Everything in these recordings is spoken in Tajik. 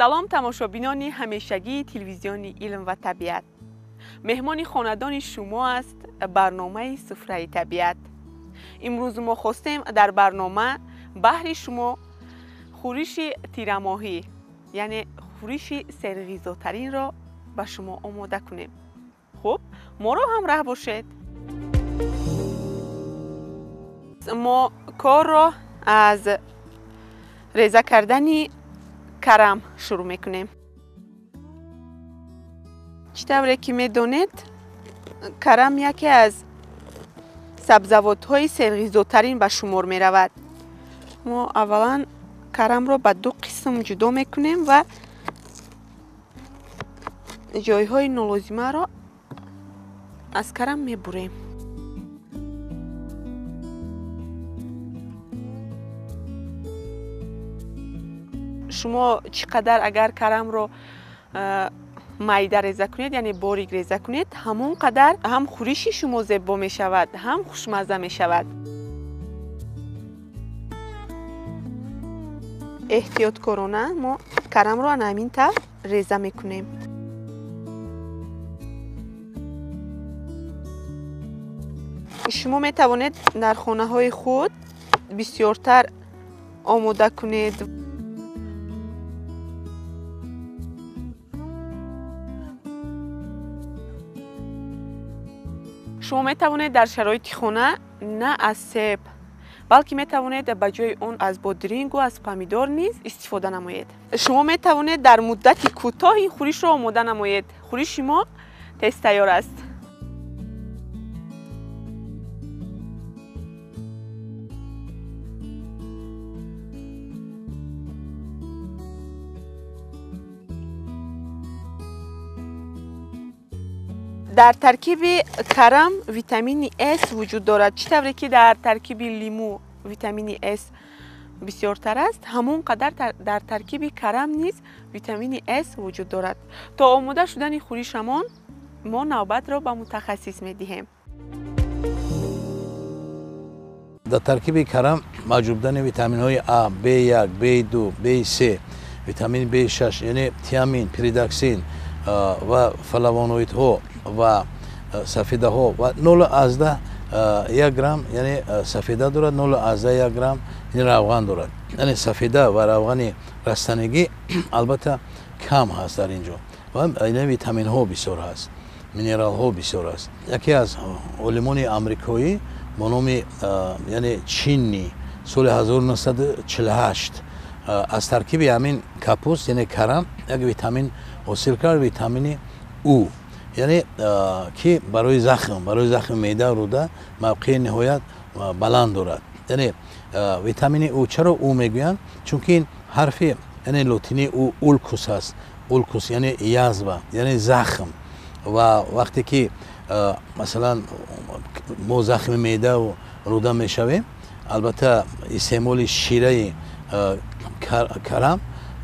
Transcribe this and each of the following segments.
Салом тамошобинони ҳамешагии телевизиони илм ва табиат. Меҳмони хонадони шумо аст барномаи суфраи табиат. Имрӯз мо хостем дар барнома баҳри шумо хӯриши тирамоҳӣ, яъне хӯриши серғизотаринро ба шумо омода кунем. Хуб, моро ҳамроҳ бошед. Мо корро аз реза кардани карам шурӯъ мекунем. Чӣ тавре ки медонед, карам яке аз сабзавотҳои серғизотарин ба шумор меравад. Мо аввалан карамро ба ду қисм ҷудо мекунем ва ҷойҳои нолозимаро аз карам мебурем. Шумо чӣ қадар агар карамро майда реза кунед, яъне борик реза кунед, ҳамон қадар ҳам хӯриши шумо зебо мешавад, ҳам хушмазза мешавад. Эҳтиёткорона мо карамро ана ҳамин тавр реза мекунем. Шумо метавонед дар хонаҳои худ бисёртар омода кунед. Шумо метавонед дар шароити хона на аз себ, балки метавонед ба ҷои он аз бодирингу аз помидор низ истифода намоед. Шумо метавонед дар муддати кӯтоҳ ин хӯришро омода намоед. Хӯриши мо тез тайёр аст. Дар таркиби карам витамини С вуҷуд дорад. Чӣ тавре ки дар таркиби лимӯ витамини С бисёртар аст, ҳамон қадар дар таркиби карам низ витамини С вуҷуд дорад. То омода шудани хӯришамон мо навбатро ба мутахассис медиҳем. Дар таркиби карам мавҷуд будани витаминҳои А, В1, В2, В3, витамини В6, яъне тиамин, пиридоксин ва флавоноидҳо ва сафедаҳо ва 0,1 грамм, яъне сафеда дорад, 0,1 грамм равған дорад. Яъне сафеда ва равғани растанигӣ албатта кам ҳаст дар ин ҷо ва витаминҳо бисёр ҳаст, минералҳо бисёр аст. Яке аз олимони амрикоӣ бо номи яъне Чинни соли 1948 аз таркиби ҳамин капуст, яъне карам, як витамин ҳосил кард, витамини У, яъне ки барои захм, барои захми меъда, рӯда мавқеи ниҳоят баланд дорад. Яъне витамини У чаро У мегӯянд? Чунки ин ҳарфи яъне лотинии У улкус аст. Улкус яъне язва, яъне захм. Ва вақте ки масалан мо захми меъдаву рӯда мешавем, албатта истеъмоли шираи карам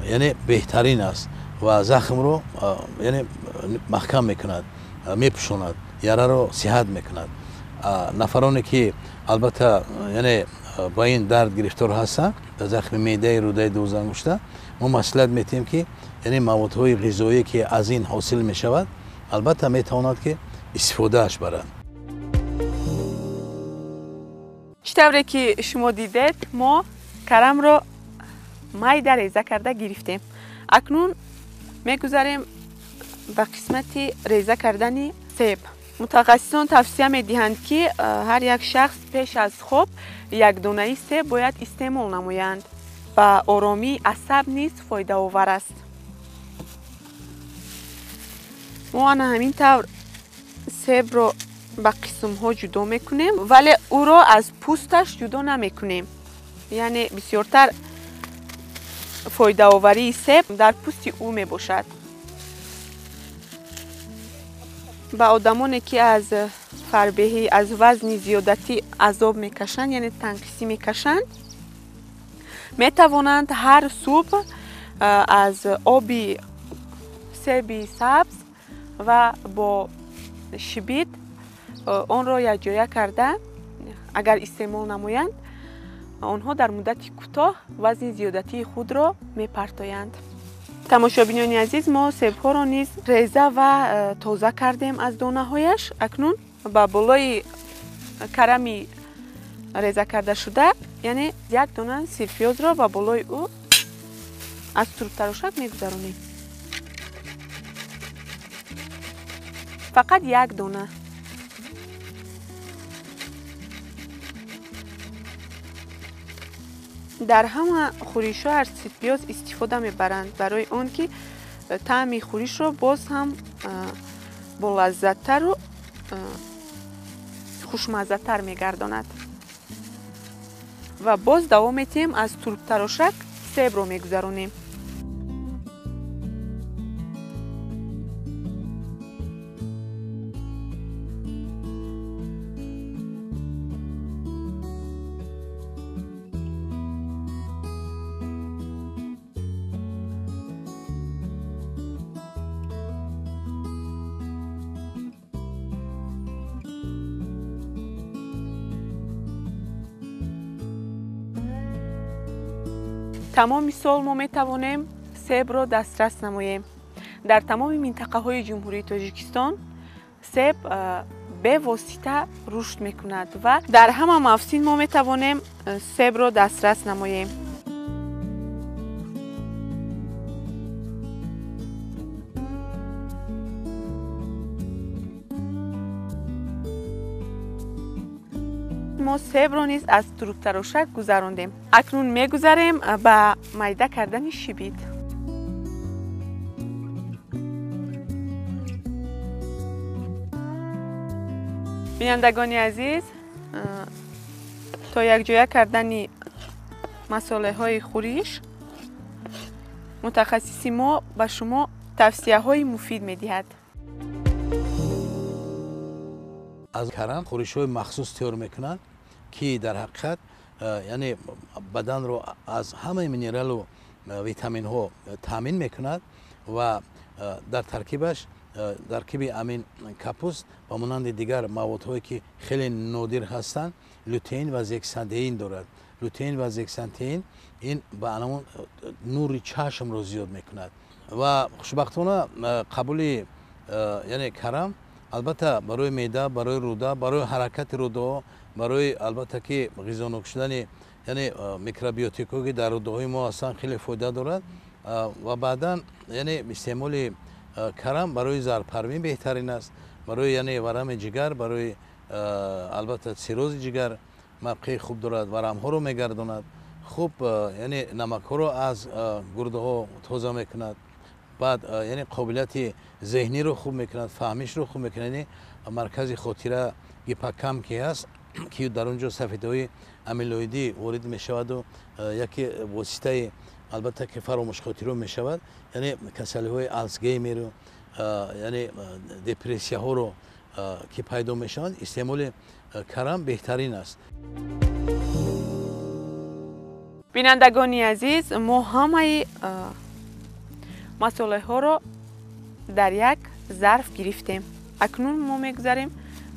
яъне беҳтарин аст ва захмро яъне маҳкам мекунад, мепӯшонад, яраро сиҳат мекунад. Нафароне ки албатта яъне ба ин дард гирифтор ҳастанд, ба захми меъдаи рӯдаи дувоздаҳангушта, мо маслиҳат медиҳем ки яъне маводҳои ғизоие ки аз ин ҳосил мешавад, албатта метавонад ки истифодааш барад. Чӣ тавре ки шумо дидед, мо карамро майда реза карда гирифтем. Акнун мегузарем ба қисмати реза кардани себ. Мутахассисон тавсия медиҳанд, ки ҳар як шахс пеш аз хоб як донаи себ бояд истеъмол намоянд. Ба оромии асаб низ фоидаовар аст. Мо ана ҳамин тавр себро ба қисмҳо ҷудо мекунем, вале ӯро аз пӯсташ ҷудо намекунем. Яъне бисёртар фоидаоварии себ дар пӯсти ӯ мебошад. Ба одамоне ки аз фарбеҳӣ, аз вазни зиёдатӣ азоб мекашанд, яъне танқисӣ мекашанд, метавонанд ҳар субҳ аз оби себи сабз ва бо шибит онро якҷоя карда агар истеъмол намоянд, онҳо дар муддати кӯтоҳ вазни зиёдатии худро мепартоянд. Тамошобинони азиз, мо себҳоро низ реза ва тоза кардем аз донаҳояш. Акнун ба болои карами реза карда шуда, яъне як дона сирпиёзро ба болои ӯ аз турбтарошак мегузаронем. Фақат як дона. Дар ҳама хӯришҳо аз сирпиёз истифода мебаранд, барои он ки таъми хӯришро боз ҳам болаззаттару хушмаззатар мегардонад. Ва боз давом метиҳем, аз турбтарошак себро мегузаронем. Тамоми сол мо метавонем себро дастрас намоем. Дар тамоми минтақаҳои Ҷумҳурии Тоҷикистон себ бевосита рушд мекунад ва дар ҳама мавсим мо метавонем себро дастрас намоем. Мо себро низ аз турбтарошак гузарондем. Акнун мегузарем ба майда кардани шибит. Бинандагони азиз, то якҷоя кардани масолеҳои хӯриш мутахассиси мо ба шумо тавсияҳои муфид медиҳад. Аз карам хӯришҳои махсус тайёр мекунанд, ки дар ҳақиқат яъне баданро аз ҳамаи минералу витаминҳо таъмин мекунад ва дар таркибаш таркиби амин капуст ва монанди дигар маводҳое ки хеле нодир ҳастанд, лютеин ва зексантеин дорад. Лютеин ва зексантеин ин ба анамон нури чашмро зиёд мекунад ва хушбахтона қабули яъне карам албатта барои меъда, барои рӯда, барои ҳаракати рӯдаҳо, барои албатта ки ғизонок шудани яъне микробиотикҳо ки дар рӯдаҳои мо ҳастанд хеле фоида дорад ва баъдан яъне истеъмоли карам барои зарпарвин беҳтарин аст, барои яъне варами ҷигар, барои албатта сиррози ҷигар мавқеи хуб дорад, варамҳоро мегардонад, хуб яъне намакҳоро аз гурдаҳо тоза мекунад, баъд яъне қобилияти зеҳниро хуб мекунад, фаҳмишро хуб мекунад, яъне маркази хотира гиппокамп ки ҳаст, ки дар он ҷо сафедаҳои амилоидӣ ворид мешаваду яке воситаи албатта ки фаромӯшхотиро мешавад, яъне касалиҳои Алцгеймеру яъне депрессияҳоро ки пайдо мешаванд, истеъмоли карам беҳтарин аст. Бинандагони азиз, мо ҳамаи масолеҳоро дар як зарф гирифтем. Акнун мо мегузарем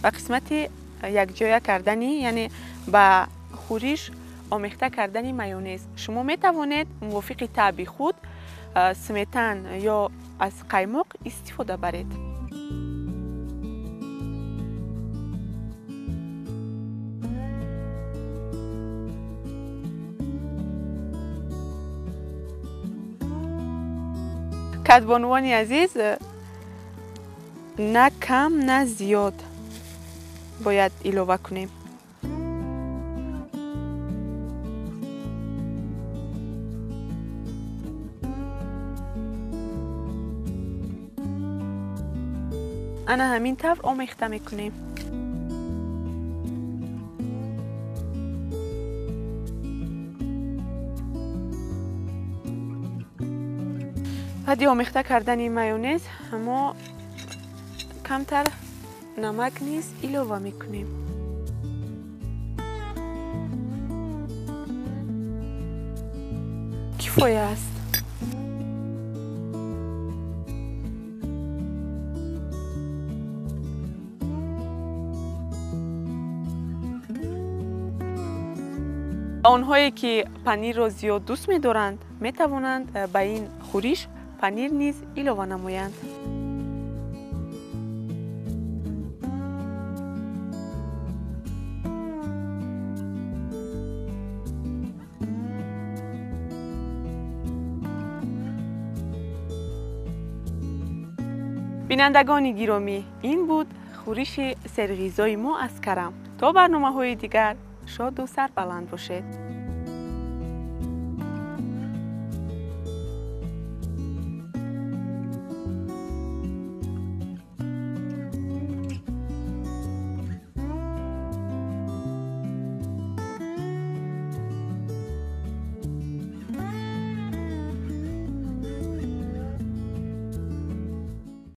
ба қисмати якҷоя кардани, яъне ба хӯриш омехта кардани майонез. Шумо метавонед мувофиқи таъби худ сметан ё аз қаймоқ истифода баред. Кадбонувони азиз, на кам на зиёд бояд илова кунем. Ана ҳамин тавр омехта мекунем. Баъди омехта кардани майонез мо камтар намак низ илова мекунем. Кифоя аст. Онҳое ки панирро зиёд дӯст медоранд, метавонанд ба ин хӯриш Панир низ илова намоянд. Бинандагони гиромӣ, ин буд хӯриши серғизои мо аз карам. То барномаҳои дигар шоду сарбаланд бошед.